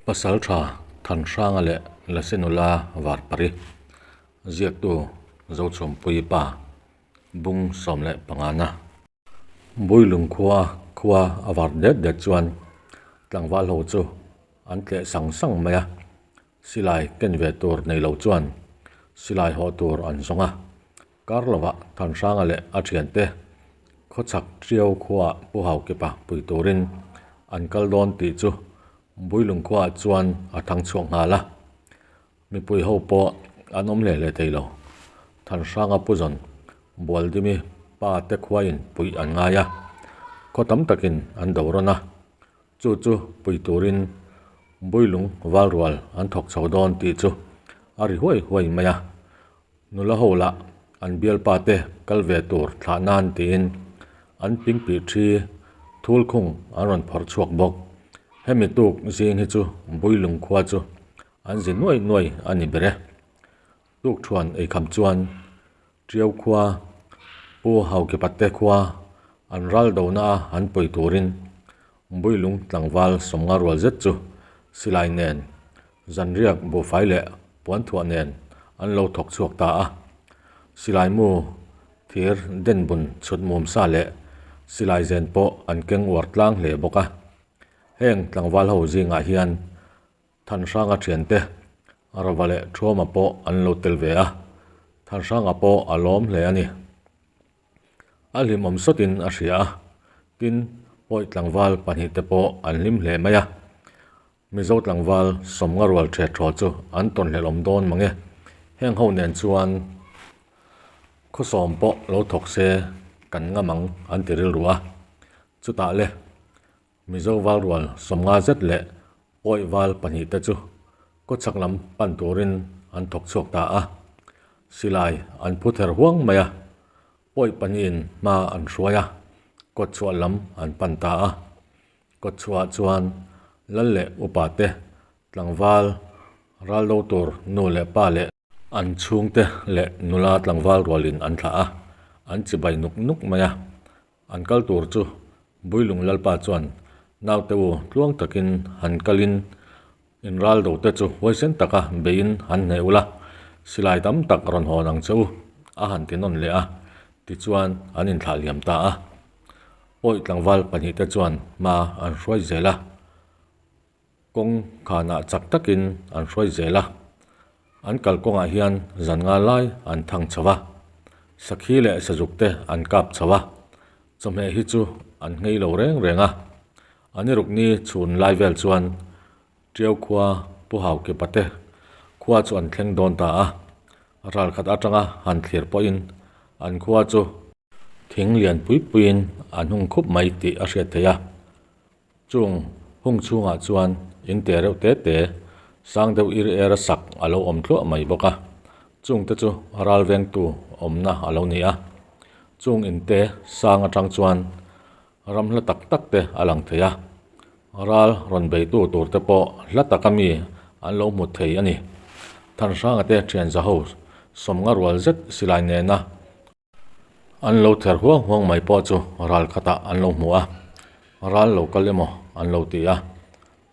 Pasaltha Thanhranga leh Lasenula Varpari ziaktu Zochhuampui pa bung 15 na. Builung khua khua a var det det chuan tlangval ho chu an tleh sang sang mai a, silai ken ve tur nei lo chuan silai hawh tur an zawng a. Kar lovah Thanhranga leh a thiante khawchhak Tiau khuaah Pu Haukipa pui turin an kal dawn tih chu Builung khuaah chuan a thang chhuak nghal a. Mipui ho pawh an awm hle hle thei lo. Thanhranga Pu Zawn Bualdimi pa te khuain puih an ngai a, khaw tam takin an do rawn a. Chu chu pui turin Builung Valrual an thawk chho dawn tih chu a ri huai huai mai a. Nula ho lah an bialpa te kal ve tur thlah nan tiin an pingpih thi thul khung an rawn phawrh chhuak bawk. Hemi tuk zing hi chu Builung khua chu an zi nuai nuai a ni ber e. Tukthuan eikham chuan Tiau khua Pu Haukipatte khua an ral dona a an pawi turin Builung tlangval 50 rual zet chu silai nen Zanriak buhfai leh puanthuah nen an lo thawk chhuak ta a. Silai mu thir denbun chhut mum sa leh silai zen pawh an keng uar tlang hle bawk a. Heng tlangval ho zingah hian Thanhranga thiante Rava leh Thuama pawh an lo tel ve a, Thanhranga pawh a lawm hle a ni. A hlimawm sawtin a hria a, tin pawi tlangval pahnihte pawh an hlim hle mai a. Mizo tlangval 50 rual ṭhe ṭhaw chu an tawnhlelh awm dawn mang e. Heng ho nen chuan khawsawm pawh lo thawk se kan ngam ang an ti rilru a. Chutah le Mizo val rual 50 zet leh pawi val pahnih te chu kawchhak lam pan turin an thawk chhuak ta a. Silai an phu ther huang mai a. Pawi pahnihin hma an hruai a, kawtchhuah lam an pan ta a. Kawtchhuah chuan lal leh upa te, tlangval ral do tur nu leh pa leh an chhungte leh nula tlangval rualin an thlah a, an chibai nuk nuk mai a. An kal tur chu Builung Lalpa chuan naute u tluang takin han kalin in ral do te chu huaisen taka beiin han hneh ula, silai tam tak rawn hawn ang che u a han ti nawn leh a, tichuan an inthlah liam ta a. Pawi tlangval pahnihte chuan hma an hruai zel a, kawng khanah chak takin an hruai zel a. An kalkawngah hian zan nga lai an thang chho a, sakhi leh sazuk te an kap chho a, chawhmeh hi chu an nghei lo reng reng a. An irukni chhun lai vel chuan Tiau khua Pu Haukipa te khua chu an thleng dawn ta a, ralkhat atanga han thlir pawhin an khua chu Thing lian pui puiin an hung khup mai tih a hriat theih a. Chung hung chhungah chuan in te reuh te te, sang deuh ir er a sak a lo awm tluah mai bawk a. Chung te chu ral vengtu awmna a lo ni a. Chung in te sang atang chuan ram hla tak tak te a lang thei a. Ral rawn beitu tur te pawh hla taka mi an lo hmu thei a ni. Thanhranga te thianzaho 50 rual zet silai nena An lo ther huang huang mai pawh chu ral khatah an lo hmu a, ral lo kal emaw an lo ti a,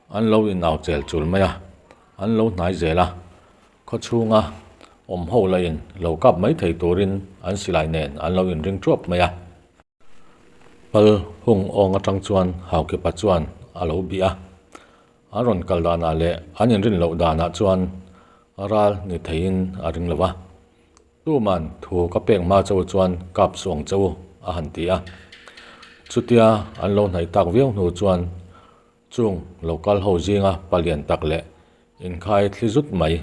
an lo inau chel chul mai a, an lo hnai zel a, khaw chhunga awm ho lahin lo kap mai thei turin an silai nen an lo inring thuap mai a. Pal hung awng atang chuan Haukipa chuan a lo bih a, an rawn kal danah leh an inrin loh danah chuan ral ni theiin a ring lo va. Tuman thu ka pek hma che u chuan kap suang che u, a han ti a. Chutia an lo hnaih tak viau hnu chuan chung lo kal ho zinga palian tak leh inkhai thli zut mai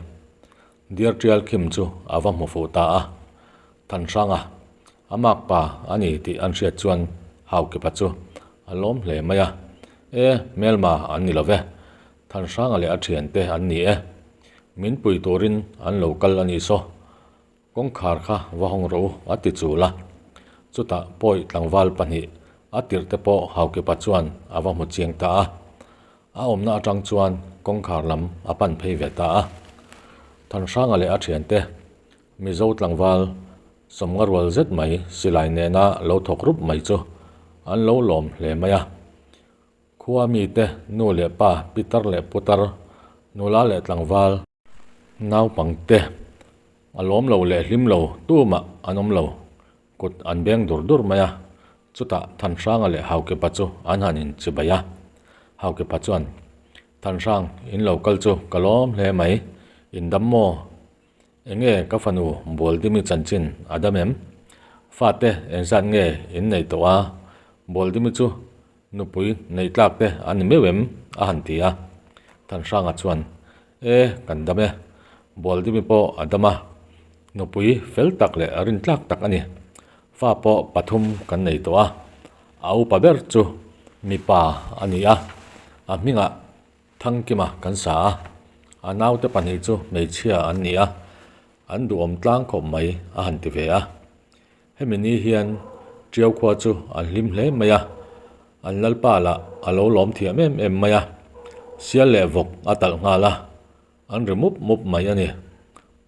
diar tial khim chu a va hmu fuh ta a. Thanhranga, a mak pa a ni tih an hriat chuan Haukipa chu a lawm hle mai a. E, hmelma an ni lo ve. Thanhranga leh a thiante an ni e. Min pui turin an lo kal a nih saw. Kawngkhar kha va hawng rawh u a ti chul a. Chutah pawi tlangval pahnih a tirh te pawh Haukipa chuan a va hmu chiang ta a. A awmna atang chuan kawngkhar lam a pan phei ve ta a. Thanhranga leh a thiante Mizo tlangval 50 rual zet mai silai nena lo thawk rup mai chu an lo lawm hle mai a. Khua mite nu leh pa Pitar leh Putar. Nula leh tlangval naupangte a lawm lo leh hlim lo tumah an awm lo. Kut an beng dur dur mai a, chutah Thanhranga leh Haukepa chu an han inchibai a. Haukepa chuan, Thanhrang, in lo kal chu ka lawm hle mai, in dam maw? Enge ka fanu Bualdimi chanchin a dam em? Fate engzat nge in nei tawh a? Bualdimi chu nupui neih tlak te a ni meuh em? a han ti a. Thanhranga chuan, E, kan dam e. Bualdimi pawh a dam a, nupui fel tak leh rintlak tak a ni. Fa pawh pathum kan nei tawh a, a upa ber chu mipa a ni a, a hmingah Thangkima kan sa a, a naute pahnih chu hmeichhia an ni a, an duhawm tlang khawp mai a han ti ve a. Hemi ni hian Tiau khua chu an hlim hle mai a, an lalpa lah a lo lawm thiam em em mai a, sial leh vawk a talh nghal a, an ri mup mup mai a ni.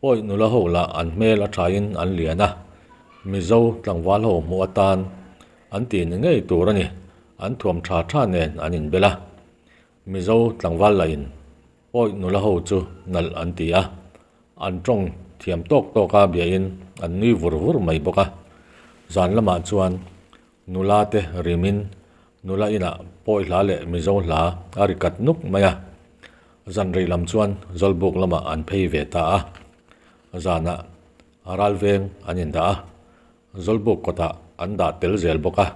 Pawi nula ho lah an hmel a thain an lian a, Mizo tlangval ho hmuh atan an ti ni ngei tur a ni, an thuam tha tha nen an inbel a. Mizo tlangval lahin pawi nula ho chu nalh an ti a, an tawng thiam tawk tawk a biahin an nui vur vur mai bawk a. Zan lamah chuan nula te rimin nula inah pawi hla leh Mizo hla a ri kat nuk mai a. Zan rei lam chuan Zawlbuk lamah an phei ve ta a, zanah ralveng an indah a, Zawlbuk kawtah an dah tel zel bawk a.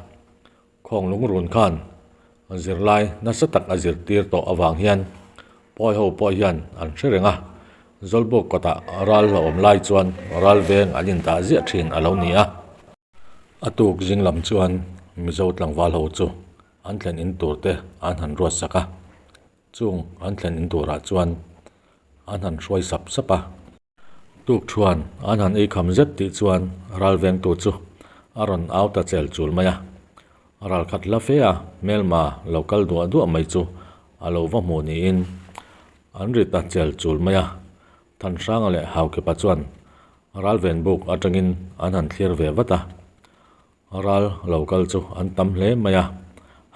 Khawng lungrun khan zirlai nasa tak a zirtir tawh avang hian pawi ho pawh hian an hre reng a, Zawlbuk kawtah ral hlauhawm lai chuan ral veng an indah ziah thin a lo ni a. A tuk zing lam chuan Mizo tlangval ho chu an thlen in tur te an han ruat sak a, chung an thlen in turah chuan an han hruai sap sap a. Tuk thuan an han ei kham zet tih chuan ral vengtu chu a rawn au ta chel chul mai a. Ral khat hla fe a hmelma lo kal duah duah mai chu a lo va hmuh niin an ri ta chel chul mai a. Thanhranga leh Haukepa chuan ral ven buk atangin an han thlir ve vat a. Ral lo kal chu an tam hle mai a,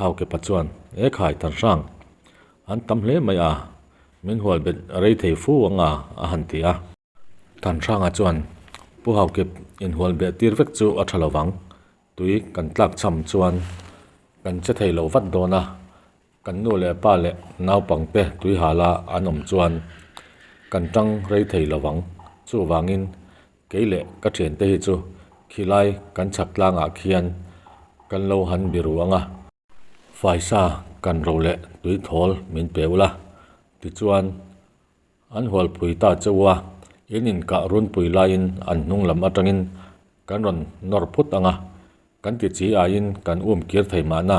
Haukepa chuan, E khai Thanhrang, an tam hle mai a, min hual bet rei thei fu ang a, a han ti a. Thanhranga chuan, Pu Haukep, inhual beh tir vek chu a tha lo vang, tui kan tlak cham chuan kan che thei lo vat dawn a, kan nu leh pa leh naupangte tui hala an awm chuan kan tang rei thei lo vang, chuvangin Kei leh ka thiante hi chu khilai kan chhak tlangah khian kan lo han biru ang a. Faisa kan ro leh tui thawl min pe ula, tichuan an hualpui ta che u a, in inkah runpui laiin an hnung lam atangin kan rawn nawr phut ang a, kan ti chi aiin kan um kir thei mahna,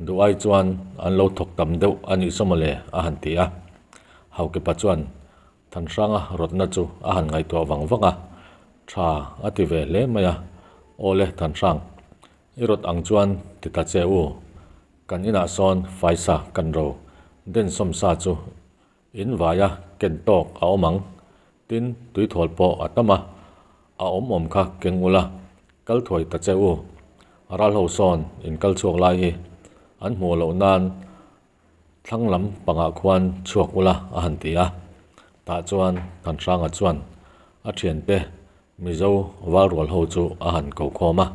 duh ai chuan an lo thawk tam deuh a nih saw mawle a han ti a. Haukepa chuan Thanhranga rawtna chu a han ngaihtuah vang vang a, Tha a ti ve hle mai a, Awle Thanhrang, i rawt ang chuan ti ta che u, kan inah sawn faisa kan ro den sawmsa chu in vaia ken tawk a awm ang, tin tuithawl pawh a tam a, a awm awm kha keng ula, kal thuai ta che u, ral ho sawn in kal chhuak lai hi an hmuh loh nan Thlang lam pangah khuan chhuak ula a han ti a, tah chuan Thanhranga chuan a thiante Mizo valrual ho chu a han ko khawm a,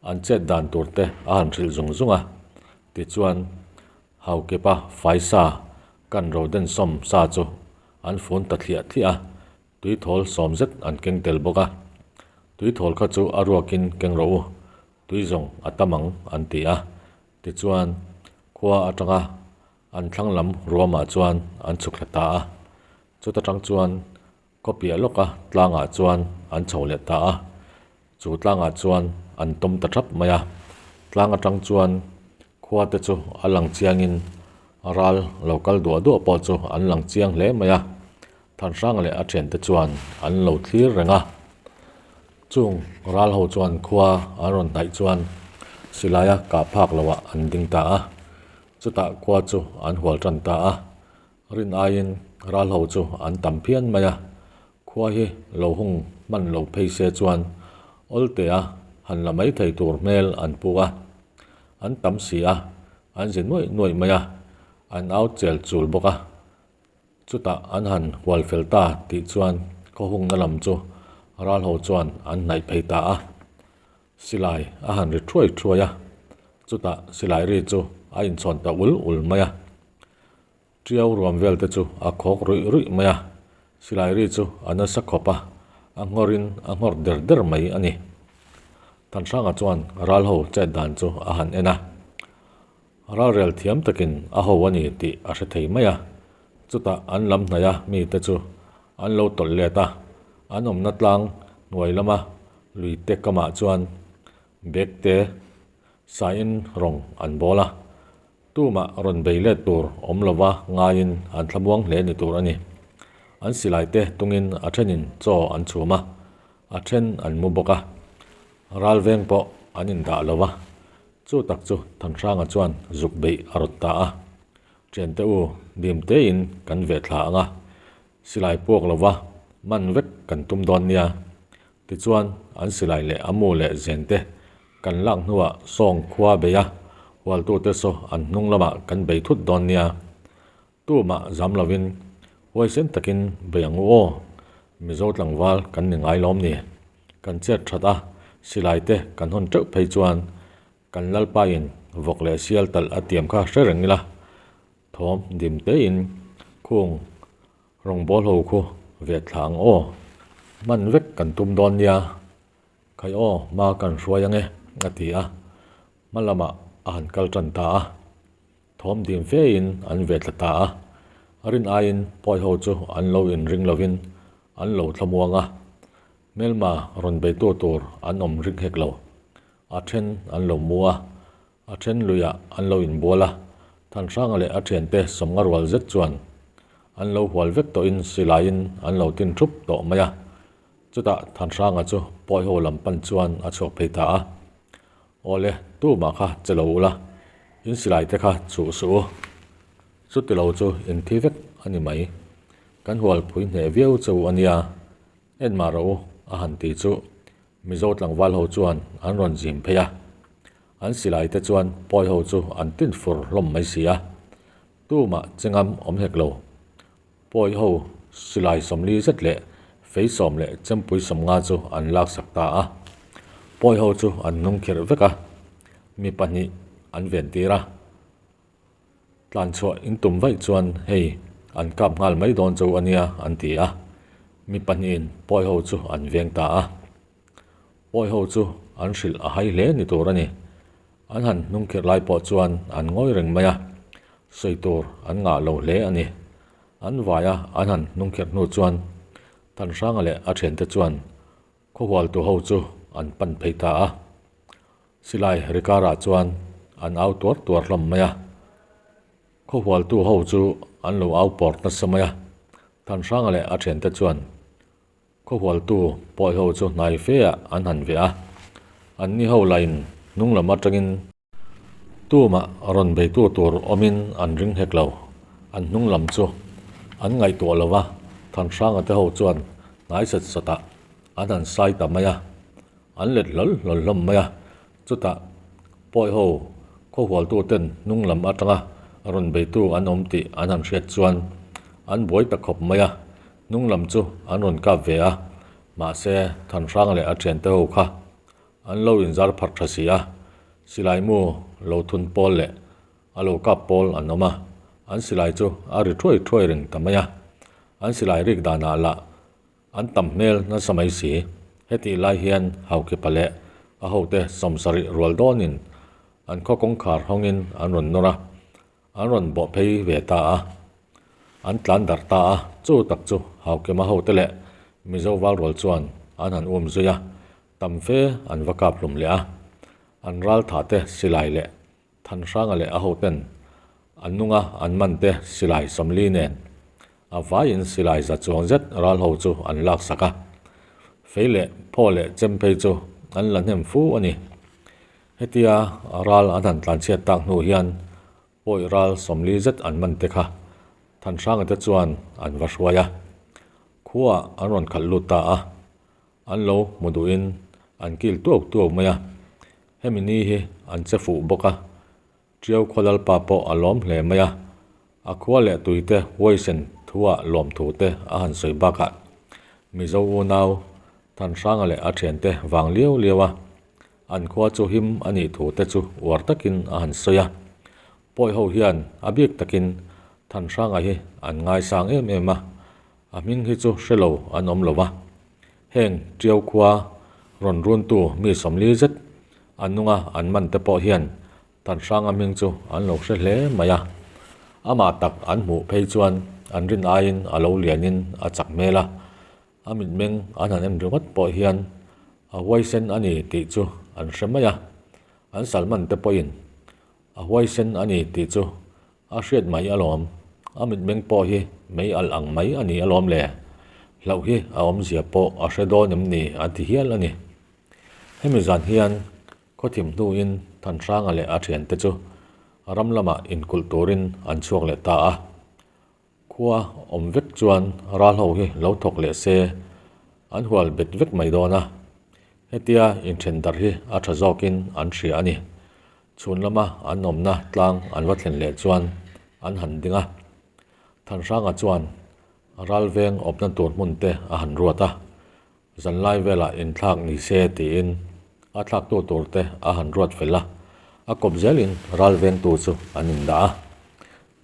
an chet dan tur te a han hrilh zung zung a, tichuan Haukepa faisa kan roden sawm sa chu an fun ta thliah thliah a, tuithawl sawm zet an keng tel bawk a, tuithawl kha chu a ruakin keng rawh u, tui zawng a tam ang an ti a. Tichuan, khua atanga an thlang lam ruamah chuan an chhuk thla ta a. Chuta tang chuan khaw piah lawka tlangah chuan an chho leh ta a. Chu tlangah chuan an tawm ta thap mai a. Tlang atang chuan khua te chu a lang chiangin ral lo kal duah duah pawh chu an lang chiang hle mai a. Thanhrang leh a thiante chuan an lo thlir reng a. Chung ral ho chuan khua an rawn hnaih chuan silaia kah phak loah an ding ta a, chutah khua chu an hual tan ta a. Rin aiin ral ho chu an tam phian mai a, khua hi lo hung hman lo phei se chuan awltea han la mai thei tur hmel an pu a. An tam si a, an zi nuaih nuaih mai a, an au chel chul bawk a. Chutah an han hual fel ta tih chuan khaw hungna lam chu ral ho chuan an hnaih phei ta a. Silai a han ri thuai thuai a, chutah silai ri chu a inchhawn ta ul ul mai a. Tiau ruam vel te chu a khawk ruih ruih mai a, silai ri chu a nasa khawp a, a nghawrin a nghawr der der mai a ni. Thanhranga chuan ral ho chet dan chu a han en a. Ralrel thiam takin a ho a ni tih a hre thei mai a, chutah an lam hnaih a mite chu an lo tawlh let a, an awmna tlang hnuai lama lui te kamah chuan bag te saiin rawng an bawl a, tumah rawn bei let tur awm lova ngaiin an thlamuang hle ni tur a ni. An silai te tungin a thenin chaw an chhum a, a then an mu bawk a, ralveng pawh an indah lo va. Chu tak chu Thanhranga chuan zuk beih a rawt ta a, Thiante u, dim tein kan ve thla ang a, silai puak lova man vek kan tum dawn nia. Tichuan an silai leh a mu leh zen te kan lak hnuah sawng khua bei a, hualtute saw an hnung lamah kan bei thut dawn nia. Tumah zam lovin huaisen takin bei ang u aw, Mizo tlangval kan ni ngai lawm ni. Kan chet that a, silai te kan hawn teuh phei chuan kan Lalpain vawk leh sial talh a tiam kha hre reng ila, thawm dim tein khung rawngbâwl ho khu ve thla ang aw, hman vek kan tum dawn nia, khai aw hma kan hruai ang e, a ti a, hma lamah a han kal tan ta a. Thawm dim fein an ve tla ta a, a rin aiin pawi ho chu an lo inring lovin an lo thlamuang a, hmelma rawn beitu tur an awm ring hek lo. A then an lo mu a, a then luiah an lo inbual a, Thanhranga leh a thiante sawmnga rual zet chuan an lo hual vek tawhin silaiin an lo tin thup tawh mai a, chutah Thanhranga chu pawi ho lam pan chuan a chhuak phei ta a. Awle, tumah kha che lo ula, in silai te kha chhuh suh u. Chuti lo chu in thi vek a ni mai. Kan hual phui hneh viau che u a nia, en mah rawh u a han ti chu Mizo tlangval ho chuan an rawn zim phei a. An silai te chuan pawi ho chu an tin fur hlawm mai si a, tumah che ngam awm hek lo. Pawi ho silai 40 zet leh fei 10 leh chempui 50 chu an laksak ta a. Pawi ho chu an hnung khirh vek a, mi pahnih an ven tir a. Tlan chhuah in tum vaih chuan hei an kap nghal mai dawn cho a nia an ti a, mi pahnihin pawi ho chu an veng ta a. Pawi ho chu an hrilh a hai hle ni tur a ni. An han hnung khirh lai pawh chuan an ngawi reng mai a, sawi tur an ngah lo hle a ni. An vai a an han hnung khirh hnu chuan Thanhranga leh a thiante chuan khawhualtu ho chu an pan phei ta a. Silai rikarah chuan an au tuar tuar hlawm mai a, khawhualtu ho chu an lo au pawr nasa mai a. Thanhranga leh a thiante chuan Khawhualtu pawi ho chu hnai fe ah an han veh a, anni ho lain hnung lam atangin tumah rawn beitu tur awmin an ring hek lo. An hnung lam chu an ngaihtuah lo va, Thanhranga te ho chuan hnai sat sat ah an han sai ta mai a, an let hlawl hlawl hlawm mai a, chutah pawi ho khawhualtu ten hnung lam atanga rawn beitu an awm tih an han hriat chuan an buai ta khawp mai a. Hnung lam chu an rawn kap ve a, mahse Thanhrang leh a thiante ho kha an lo inzar pharh tha si a, silai mu lo thun pawl leh a lo kap pawl an awm a, an silai chu a ri thuai thuai reng ta mai a, an silai rik danah lah an tam hmel nasa mai si. Hetih lai hian Haukipa leh a hote 70 rual dawnin an khaw kawngkhar hawngin an rawn nawr a, An rawn bawh phei ve ta a, an tlan darh ta a, chu tak chu Haukema hote leh Mizo Valrual chuan an han um zui a, tam fe an va kap hlum leh a. An ral thah te silai leh Thanhranga leh a hoten an nunga an man te silai 40 nen a vaiin silai za chuang zet ral ho chu an laksak a. Fei leh phaw leh chem phei chu an la hnem fu a ni. Hetia ral an han tlanchhiat tak hnu hian pawi ral 40 zet an man te kha Thanhranga te chuan an va hruai a, khuaah an rawn khalh lut ta a, an lo hmu duhin an kil tuau tuau mai a, hemi ni hi an che fuh bawk a, Tiau khaw lalpa pawh a lawm hle mai a, a khua leh tuite huaisen thuah lawmthu te a han sawi bakah Mizo unau Thanhranga leh a thiante vang liau liau a, an khua chu him a nih thu te chu uar takin a han sawi a. Pawi ho hian a bik takin Thanhranga hi an ngaisang em em a, a hming hi chu hre lo an awm lo va. Heng Tiau khua rawn runtu mi sawmli zet a nunga an man te pawh hian Thanhranga hming chu an lo hre hle mai a, amah tak an hmuh phei chuan an rin aiin a lo lianin a chak hmel a, a mitmeng an han en ringawt pawh hian a huaisen a ni tih chu an hre mai a, an salman te pawhin a huaisen a ni tih chu a hriat mai alawm, a mitmeng pawh hi mei alh ang mai a ni alawm le, hlauh hi a awmzia pawh a hre dawn em ni an ti hial a ni. Hemi zan hian Khawthim hnuin Thanhranga leh a thiante chu ram lamah inkulh turin an chhuak leh ta a. Khua awm vek chuan ral ho hi lo thawk leh se an hual bet vek mai dawn a. Hetia inthen darh hi a tha zawkin an hria a ni. Chhun lama an awmna tlang an va thlen leh chuan an han ding a. Thanhranga chuan ralveng awmna tur hmun te a han ruat a. Zanlai velah inthlak ni se tiin a thlaktu tur te a han ruat fel a, a kawp zelin ral vengtu chu an indah a,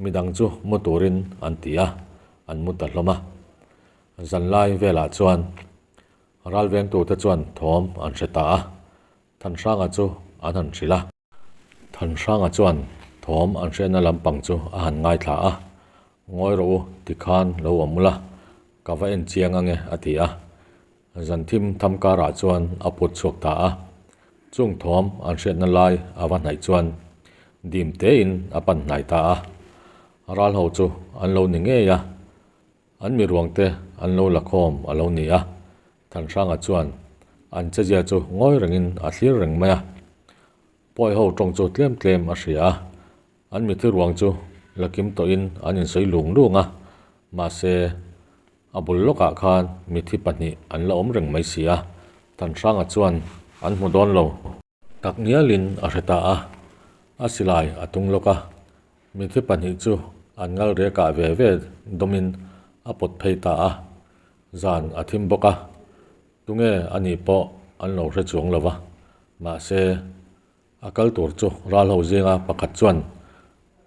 midang chu mu turin an ti a, an mu ta hlawm a. Zanlai velah chuan ral vengtu te chuan thawm an hre ta a, Thanhranga chu an han hrilh a. Thanhranga chuan thawm an hriatna lampang chu a han ngaithla a, Ngawi rawh u, tikhan lo awm ula, ka va en chiang ange a ti a. Zanthim tham karah chuan a put chhuak ta a. Chung thawm an hriatna lai a va hnaih chuan dim tein a pan hnai ta a. Ral ho chu an lo ni ngei a, an mi ruang te an lo la khawm a lo ni a. Thanhranga chuan an chezia chu ngawi rengin a thlir reng mai a. Pawi ho tawng chu tlem tlem a hria a, an mithi ruang chu la kim tawhin an insawi lung lung a, mahse a bul lawkah khan mithi pahnih an la awm reng mai si a, Thanhranga chuan an hmu dawn lo. Tak ngialin a hre ta a, a silai a tung lawk a, mithi pahnih chu an ngal rekah ve ve dawmin a pawt phei ta a, zan a thim bawk a, tunge a nih pawh an lo hre chuang lo va. Mahse, a kal tur chu ral ho zinga pakhat chuan,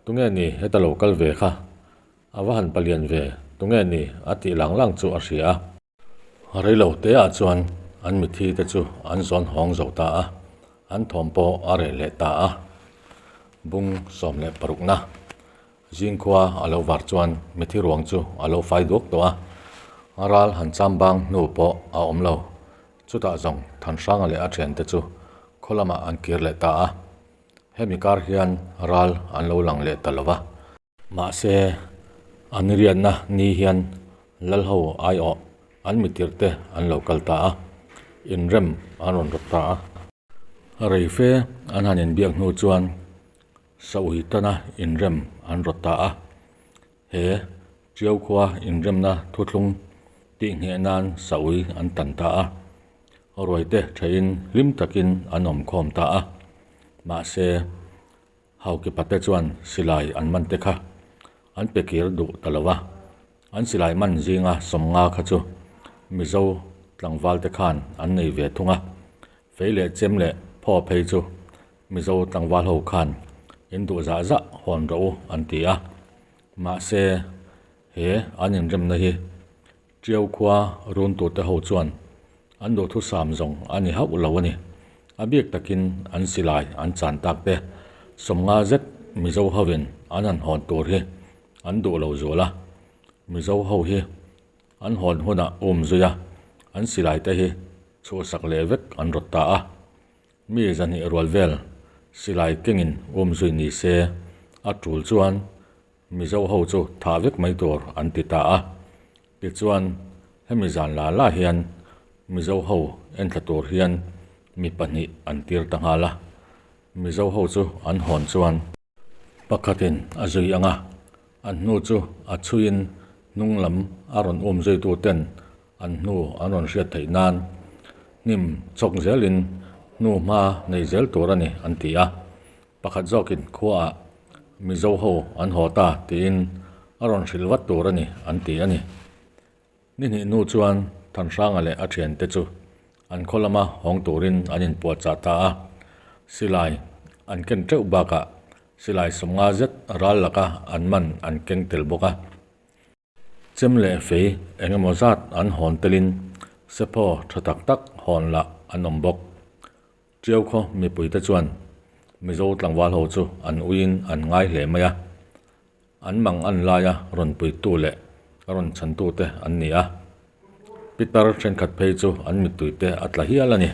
Tunge ni heta lo kal ve kha? A va han palian ve, tunge ni? a tih lang lang chu a hria a. Reilo teah chuan an mithi te chu an zawn hawng zo ta a, an thawm pawh a reh leh ta a. Bung 16 na Zingkhua a lo var chuan mithi ruang chu a lo fai duak tawh a, ral han cham bang hnu pawh a awm lo. Chutah zawng Thanhranga leh a thiante chu khaw lamah an kir leh ta a, hemi kar hian ral an lo lang leh ta lo va. Mahse, an riatna ni hian Lalho aiawh an mitirhte an lo kal ta a, inrem an rawn rawt ta a. Reife an han inbiak hnu chuan Saui tana inrem an rawt ta a. He Tiau khua inremna thuthlung tih ngheh nan Saui an tan ta a, ruaite thein hlim takin an awm khawm ta a. Mahse, Haukipate chuan silai an man te kha an pe kir duh ta lo va, an silai man zinga sawmnga kha chu Mizo tlangvalte khan an nei ve thung a, fei leh chem leh phaw phei chu Mizo tlangval ho khan in duh zah zah hawn rawh u an ti a. Mahse, he an inremna hi Tiau khua runtute ho chuan an duhthusam zawng a ni hauh lo a ni. A bik takin an silai an chan tak te 50 zet Mizo hovin an han hawn tur hi an duh lo zual a. Mizo ho hi an hawn hunah um zui a, an silai te hi chhuhsak leh vek an rawt ta a. Mi zahnih rual vel silai kengin um zui ni se a tul chuan Mizo ho chu thah vek mai tur an ti ta a. Tichuan hemi zan la la hian Mizo ho enthla tur hian mi pahnih an tir ta nghal a. Mizo ho chu an hawn chuan pakhatin a zui ang a, an hnu chu a chhuiin hnung lam a rawn um zuitu ten An hnu an rawn hriat theih nan hnim chawk zelin hnu hma nei zel tur a ni an ti a. Pakhat zawkin khuaah Mizo ho an haw ta tiin A rawn hrilh vat tur a ni, an ti a ni. Ni hnih hnu chuan Thanhranga leh a thiante chu an khaw lama hawng turin an inpuahchah ta a. Silai an ken teuh bakah silai sawmnga zet ral laka an man an keng tel bawk a. Chem leh fei eng emaw zat an hawn telin sephaw tha tak tak hawn lah an awm bawk. Tiau khaw mipuite chuan Mizo tlangval ho chu an uiin an ngai hle mai a. An mang an laia rawn puitu leh rawn chhantute an ni a. Pitar thenkhat phei chu an mittuite a tla hial a ni.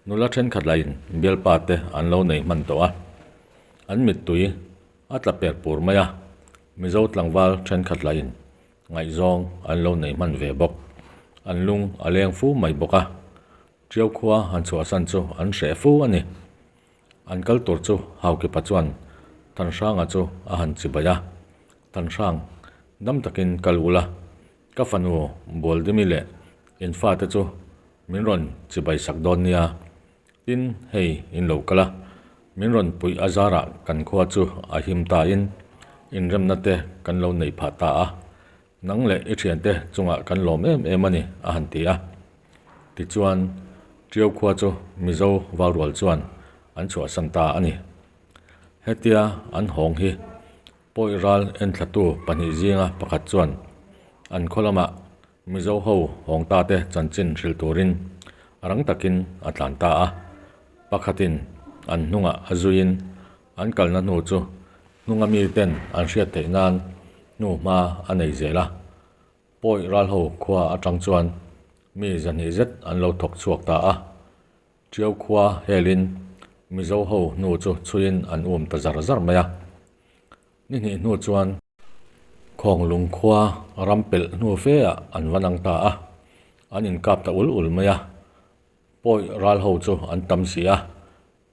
Nula thenkhat lahin bialpa te an lo nei hman tawh a. An mittui a tla per pur mai a, Mizo tlangval thenkhat lahin ngaihzawng an lo nei hman ve bawk. An lung a leng fu mai bawk a. Tiau khua han chhuahsan chu an hreh fu a ni. An kal tur chu Haukipa chuan Thanhranga chu a han chibai a, Thanhrang, dam takin kal ula, ka fanu Bualdimi leh in fate chu min rawn chibai sak dawn nia. Tin, hei in lo kal a, min rawn puih a zarah kan khua chu a him ta in inremna te kan lo nei phah ta a, Nang leh i thiante chungah kan lawm em em a ni, a han ti a. Tichuan, Tiau khua chu Mizo Valrual chuan an chhuahsan ta a ni. Hetia an hawng hi Pawi ral enthlatu pahnih zinga pakhat chuan an khaw lamah Mizo ho hawng ta te chanchin hrilh turin a rang takin a tlan ta a. Pakhatin an hnungah a zuiin An kalna hnu chu hnunga miten an hriat theih nan hnu hma a nei zel a. Pawi ralho khua atang chuan mi zahnih zet an lo thawk chhuak ta a. Tiau khua helin Mizo ho hnu chu chhuiin an um ta zar zar mai a. Ni hnih hnu chuan Khawnglung khua ram pelh hnu fe ah an va nang ta a. An inkap ta ul ul mai a. Pawi ralho chu an tam si a.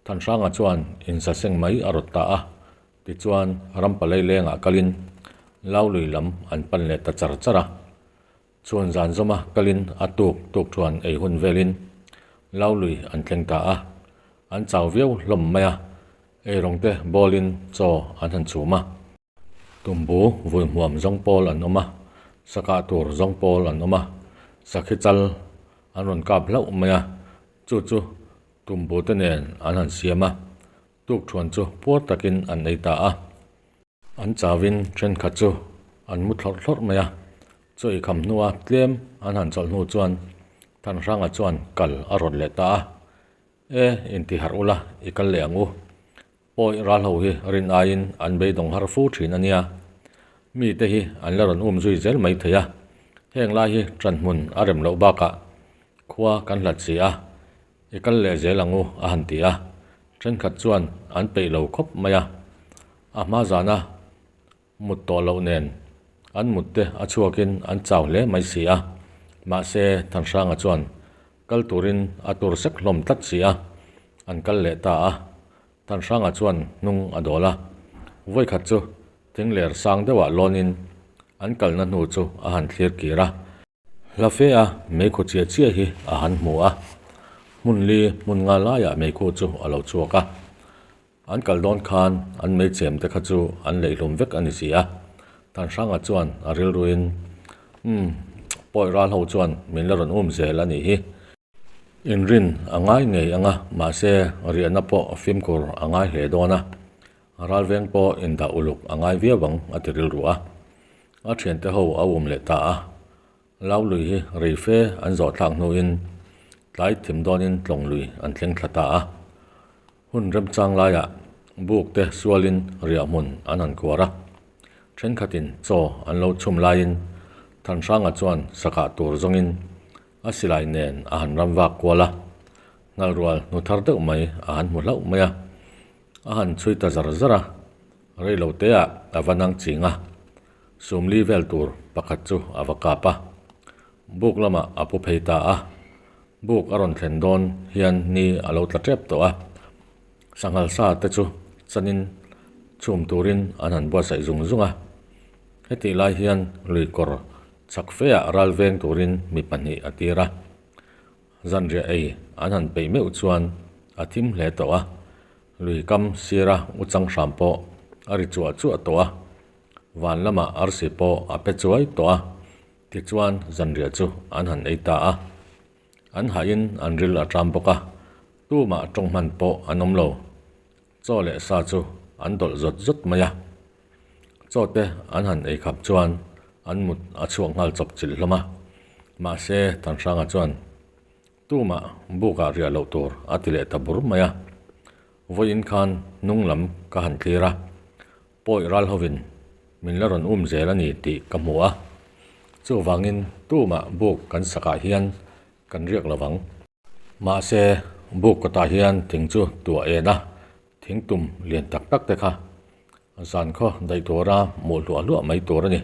Thanhranga chuan insaseng mai a rawt ta a, tichuan rampalei lengah kalin Laului lam an pan leh ta char char a. Chhuan zan zawma kalin a tuk tuk thuan ei hun velin Laului an thleng ta a, an chau viau hlawm mai a, eirawng te bawlin chaw an han chhum a. Tumbu vui hmuam zawng pawl an awm a, sakah tur zawng pawl an awm a, sakhi chal an rawn kap hlauh mai a, chu chu tumbu te nen an han siam a, tukthuan chu puar takin an ei ta a. An chauin thenkhat chu an mu thlawrh thlawrh mai a, chaw ei kham hnua tlem an han chawlh hnu chuan Thanhranga chuan kal a rawt leh ta a, E intiharh ula i kal leh ang u, Pawi ral ho hi rin aiin an beidawng har fu thin a nia. Mite hi an la rawn um zui zel mai thei a, heng lai hi ṭan hmun a rem loh bakah khua kan hlat si a, i kal leh zel ang u a han ti a, ṭhenkhat chuan an peih lo khawp mai a. A hma zana Mut tawh loh nen an mut te a chhuakin an chau hle mai si a, mahse Thanhranga chuan kal turin a tur sek hlawm tlat si a, an kal leh ta a. Thanhranga chuan hnung a dawl a, vawikhat chu thingler sang deuhah lawnin an kalna hnu chu a han thlir kir a. Hla fe a meikhu chiah chiah hi a han hmu a, hmun li hmun nga laiah meikhu chu a lo chhuak a. An kal dawn khan an meichem te kha chu an leihlum vek a ni si a. Thanhranga chuan a rilruin, Umm, pawi ral ho chuan min la rawn um zel a nih hi. Inrin a ngai ngei ang a, mahse riahna pawh fimkhur a ngai hle dawn a. Ralveng pawh indah uluk a ngai viau ang a ti rilru a. A thiante ho a um leh ta a, Lau lui hi rei fe an zawh thlak hnuin tlai thim dawnin tlawng lui an thleng thla ta a. Hun remchang laiah buk te sualin riah hmun an han khuar a, thenkhatin chaw an lo chhum laiin Thanhranga chuan sakah tur zawngin a silai nen a han ram vak kual a, ngalrual hnu thar deuh mai a han hmu hlauh mai a. A han chhui ta zar zar a, rei lo teah a va nang ching a, sumli vel tur pakhat chu a va kap a, buk lamah a pu phei ta a, buk a rawn thlen dawn hian ni a lo tla tep tawh a, sanghal sa te chu chanin chhum turin an han buatsaih zung zung a, hetih lai hian lui kawr chak feah ral veng turin mi pahnih a tir a. Zanriah ei an han peih meuh chuan a thim hle tawh a, lui kam sira u chang hram pawh a ri chuah chuah tawh a. Van lamah arsi pawh a pe chuai tawh a, tichuan zanriah chu an han ei ta a. An hahin an ril a ṭam bawk a, tumah ṭawng hman pawh an awm lo. Chaw leh sa chu an dawlh zawt zawt mai a. Chaw te an han ei khap chuan an mut a chhuak nghal chawp chilh hlawm a. Mahse, Thanhranga chuan tumah bukah riah loh tur a ti leh ta bur mai a. Vawiin khan hnung lam ka han thlir a, pawi ral hovin min la rawn um zel a ni tih ka hmu a. Chuvangin tumah buk kan sakah hian kan riak lo vang. Mahse, buk kawtah hian thing chu tuah en a, thing tum lian tak tak te kha zan khaw daih tura hmuh hluah hluah mai tur a ni.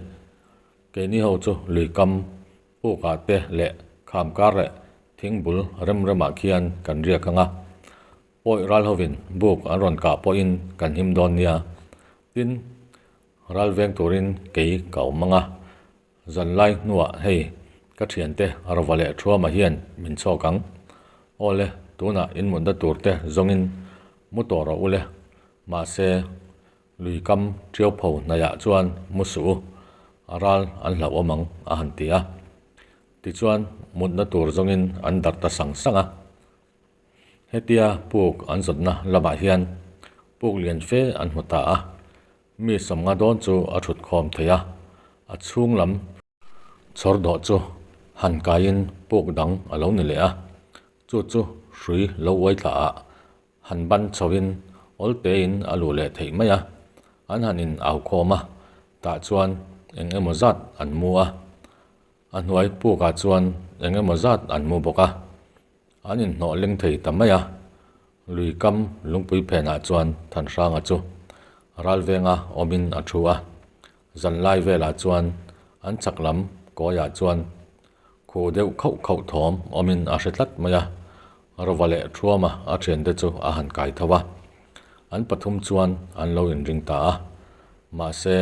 Keini ho chu lui kam pukah te leh kham kar leh thing bul rem remah khian kan riak ang a, pawi ral hovin buk an rawn kah pawhin kan him dawn nia. Tin, ral veng turin kei ka awm ang a, Zanlai hnuah hei ka thiante Rova leh Thuama hian min chhawk ang. Awle, tunah in mutna tur te zawngin mu tawh rawh ule. Mahse, lui kam tiau pho hnaihah chuan mu suh u, a ral an hlauhawm ang a han ti a. Tichuan mutna tur zawngin an darh ta sang sang a. Hetia puk an zawtna lamah hian puk lian fe an hmu ta a. Mi sawmnga dawn chu a thut khawm thei a, a chhung lam chhawr dawh chu han kaiin puk dang a lo ni leh a, chu chu hrui lo uai thla ah han ban chhoin awl tein a luh leh theih mai a, an han in au khawm a, tah chuan eng emaw zat an mu a, a hnuai pukah chuan eng emaw zat an mu bawk a. An inhnawh leng thei ta mai a, lui kam lungpui phenah chuan Thanhranga chu ralvenga awmin a thu a, zanlai velah chuan an chhak lam kawiah chuan khu deuh khauh khauh thawm awmin a hre tlat mai a, Rova leh Thuama a thiante chu a han kai tho a, an pathum chuan an lo inring ta a, mahse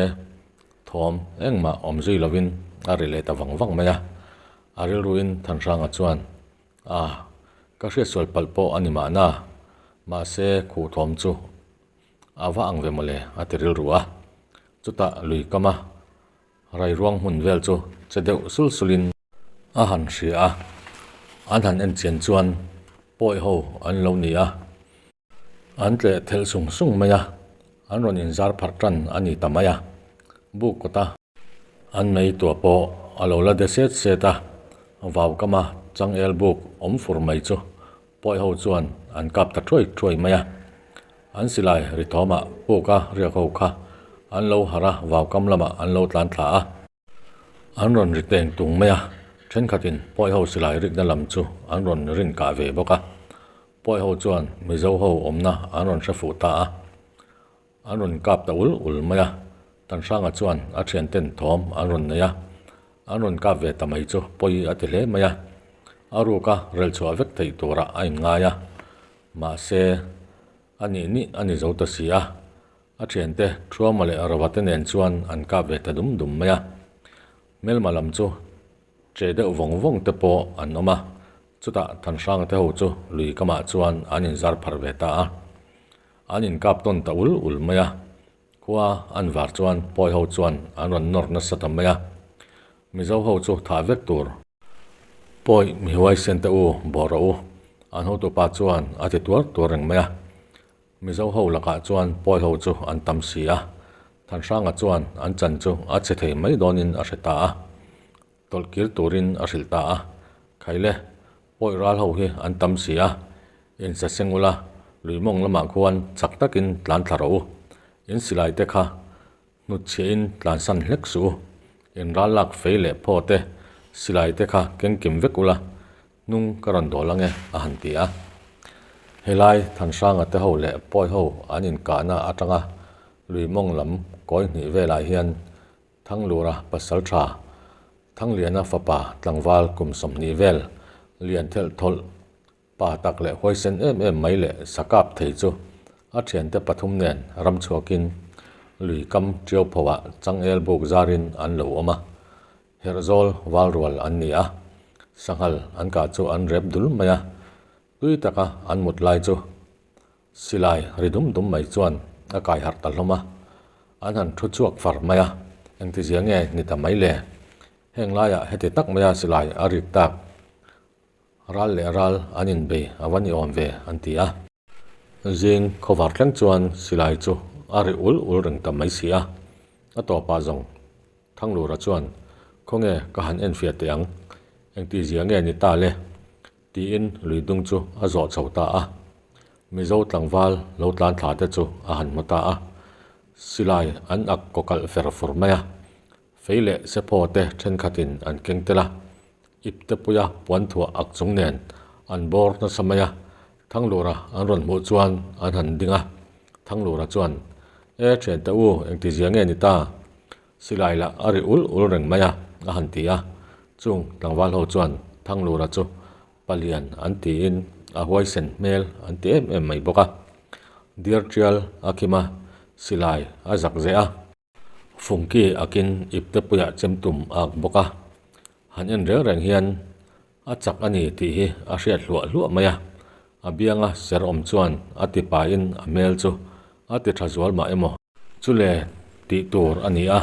thawm engmah awm zui lovin a ri leh ta vang vang mai a, a rilruin Thanhranga chuan A, ka hriatsual palh pawh a ni mahna, mahse khuh thawm chu a va ang ve mawle a ti rilru a. Chutah lui kama rairuang hmun vel chu che deuh sul sulin a han hria a, an han en chian chuan pawi ho an lo ni a, an tleh thelh sung sung mai a, an rawn inzar pharh tan a ni ta mai a, buk kawta An mei tuah pawh a lo la de set set a, vau kama changel buk awm fur mai chu pawi ho chuan an kap ta thuai thuai mai a. An silai ri thawmah puka riak ho kha an lo harh a, vau kam lamah an lo tlan thla a. An rawn ri teng tung mai a, thenkhatin pawi ho silai rikna lam chu an rawn rin kah ve bawk a. Pawi ho chuan Mizo ho awmna an rawn hre fuh ta a. An rawn kap ta ul ul mai a, Tanhranga chuan a thianten thawm an rawn nei a, an rawn kap ve ta mai chu pawi a ti hle mai a, a ruka rel chhuah vek theih turah a inngai a, mahse a nih nih a ni zo ta si a, a thiante Thuama leh Rova te nen chuan an kap ve ta dum dum mai a, hmelma lam chu che deuh vawng vawng te pawh an awm a, chutah Thanhranga te ho chu lui kamah chuan an inzar pharh ve ta a. An inkap tawn ta ul ul mai a, khua an var chuan pawi ho chuan an rawn nawr nasa ta mai a, Mizo ho chu thah vek tur. Pawi mi huaisen te u bawh rawh u, an hotupa chuan a ti tuar tuar reng mai a, Mizo ho lakah chuan pawi ho chu an tam si a, Thanhranga chuan an chan chu a chhe thei mai dawnin a hre ta a. Tawlh kir turin a hrilh ta a, Khaile, pawi ral ho hi an tam si a, in sa seng ula, lui mawng lamah khuan chak takin tlan thla rawh u. In silai te kha hnut chhiahin tlan san hlek suh u. In ral lak fei leh phaw te, silai te kha keng kim vek ula, hnung ka rawn dawl ange a han ti a. Helai Thanhranga te ho leh pawi ho an inkahna atanga lui mawng lam kawi hnih velah hian Thanglura pasal tha, Thangliana fapa tlangval kum 20 vel, lian thelh thawlh, pa tak leh huaisen em em mai leh sakap thei chu a thiante pathum nen ram chhuakin lui kam tiau phoah changel buk zarin an lo awm a, herhzawl val rual an ni a, sanghal an kah chu an rep dul mai a, tui taka an mut lai chu Silai ri dum dum mai chuan a kai harh ta hlawm a, an han thu chhuak far mai a. Engtizia nge ni ta mai le? Heng laiah heti tak maia silai a rik tak. Ral leh ral an inbei a va ni awm ve an ti a. Zing khawvar thleng chuan silai chu a ri ul ul reng ta mai si a. A tawpah zawng Thanglura chuan, Khawnge ka han enfiah teh ang, engtizia nge ni ta le? Tiin lui dung chu a zawh chho ta a. Mizo tlangval lo tlan thla te chu a han hmu ta a. Silai an ak kawkalh fer fur mai a. Fei leh sephaw te thenkhatin an keng tel a. Ipte puia puan thuah ak chung nen an bawr nasa mai a. Thanglura an rawn hmuh chuan an han ding a. Thanglura chuan, E thiante u, engtizia nge ni ta? Silai lah a ri ul ul reng mai a, a han ti a. Chung tlangval ho chuan Thanglura chu palian an tiin a huaisen hmel an ti em em mai bawk a. Deer tial a khim a, silai a zak zeh a. Fungki akin iptepuiah chemtum a ak bawk a. Han en reng reng hian a chak a ni tih hi a hriat hluah hluah mai a. A bianga ser awm chuan a ti pahin a hmel chu a ti tha zual mah emaw. Chule tih tur a ni a,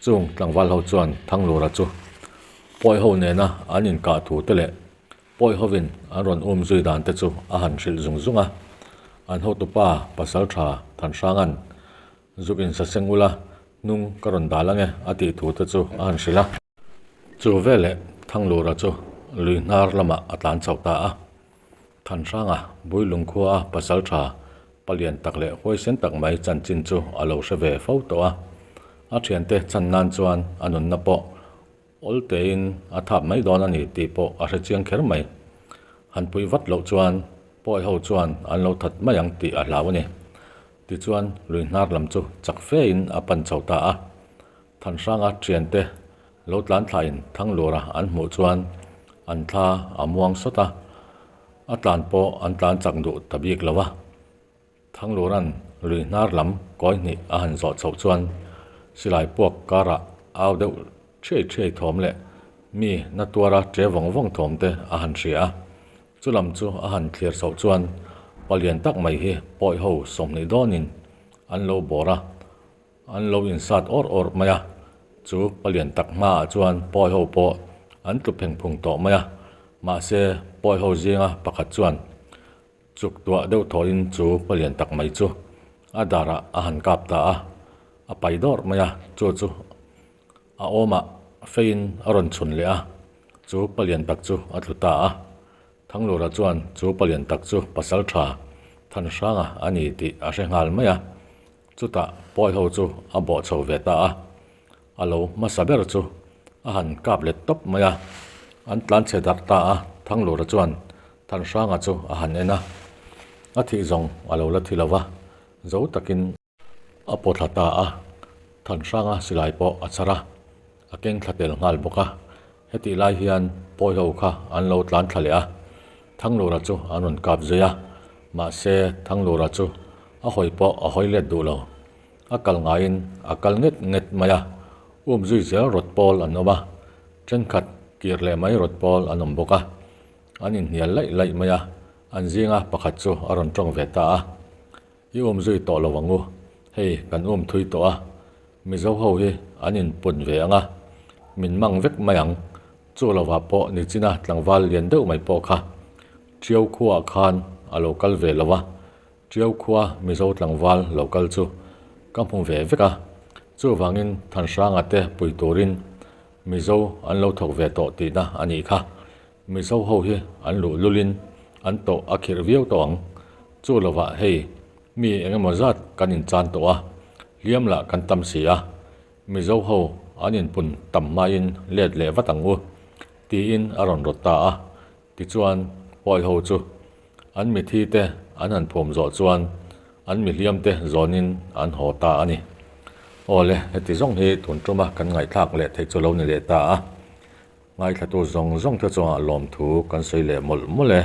chung tlangval ho chuan Thanglura chu pawi ho nena an inkah thu te leh pawi hovin an rawn um zui dan te chu a han hrilh zung zung a. An hotupa Pasaltha Thanhranga'n zuk insaseng ula hnung ka rawn dal ange a tih thu te chu a han hrilh a. Chu veleh Thanglura chu lui hnar lamah a tlan chho ta a. Thanhranga Builung khuaa pasaltha palian tak leh huaisen tak mai chanchin chu a lo hre ve fo tawh a. A thiante chan nan chuan a nunna pawh awl tein a thap mai dawn a ni tih pawh a hre chiang kher mai. Han puih vat loh chuan pawi ho chuan an lo that mai ang tih a hlau a ni. Tichuan lui hnar lam chu chak fein a pan chho ta a. Thanhranga thiante lo tlan thlain Thanglura an hmuh chuan an thla a muang sawt a, a tlan pawh an tlan chak duh ta bik lo a. Thanglura'n lui hnar lam kawi hnih a han zawh chhoh chuan silai puak karah au deuh thiai thiai thawm leh mi na tuara che vawng vawng thawm te a han hria a. Chulam chu a han thlir chhoh chuan palian tak mai hi pawi ho 20 dawnin an lo bawr a. An lo insat awrh awrh mai a, chu palian tak hmaah chuan pawi ho pawh an tlu pheng phung tawh mai a, mahse pawi ho zinga pakhat chuan chuk tuah deuh thawhin chu palian tak mai chu a darah a han kap ta a, a pai dawrh mai a, chu chu a awmah feiin a rawn chhun leh a, chu palian tak chu a tlu ta a. Thanglura chuan chu palian tak chu pasal tha Thanhranga a ni tih a hre nghal mai a, Chutah pawi ho chu a bawh chho ve ta a, a lo hmasa ber chu a han kap let tawp mai a, an tlan chhe darh ta a, Thanglura chuan Thanhranga chu a han en a, a thih zawng a lo la thi lo va, zo takin a paw thla ta a, Thanhranga silai pawh a chhar a, a keng thla tel nghal bawk a, hetih lai hian pawi ho kha an lo tlan thla leh a, Thanglura chu an rawn kap zui a, mahse Thanglura chu a hawi pawh a hawi let duh lo. A kal ngaiin a kal nget nget mai a, um zui zel rawt pawl an awm a, thenkhat kir leh mai rawt pawl an awm bawk a, an inhnial laih laih mai a, an zinga pakhat chu a rawn tawng ve ta a, I um zui tawh lo ang u, hei kan um thui tawh a, Mizo ho hi an inpun ve ang a, min mang vek mai ang, chu lovah pawh nichina tlangval lian deuh mai pawh kha Tiau khuaah khan a lo kal ve lo a, Tiau khua Mizo tlangval lo kal chu ka hmu ve vek a, chuvangin Thanhranga te pui turin Mizo an lo thawk ve tawh tihna a nih kha. Mizo ho hi an luh lulin an tawh a khirh viau tawh ang. Chu lovah hei mi eng emaw zat kan inchan tawh a, hliam lah kan tam si a, Mizo ho an inpun tam hmain let leh vat ang u, tiin a rawn rawt ta a. Tichuan pawi ho chu an mithi te an han phum zawh chuan an mihliam te zawnin an haw ta a ni. Awle, heti zawng hi tun tuma kan ngaihthlak leh theih chu lo ni leh ta a. Ngaithlatu zawng zawng te chungah lawmthu kan sawi leh mawlh mawlh e.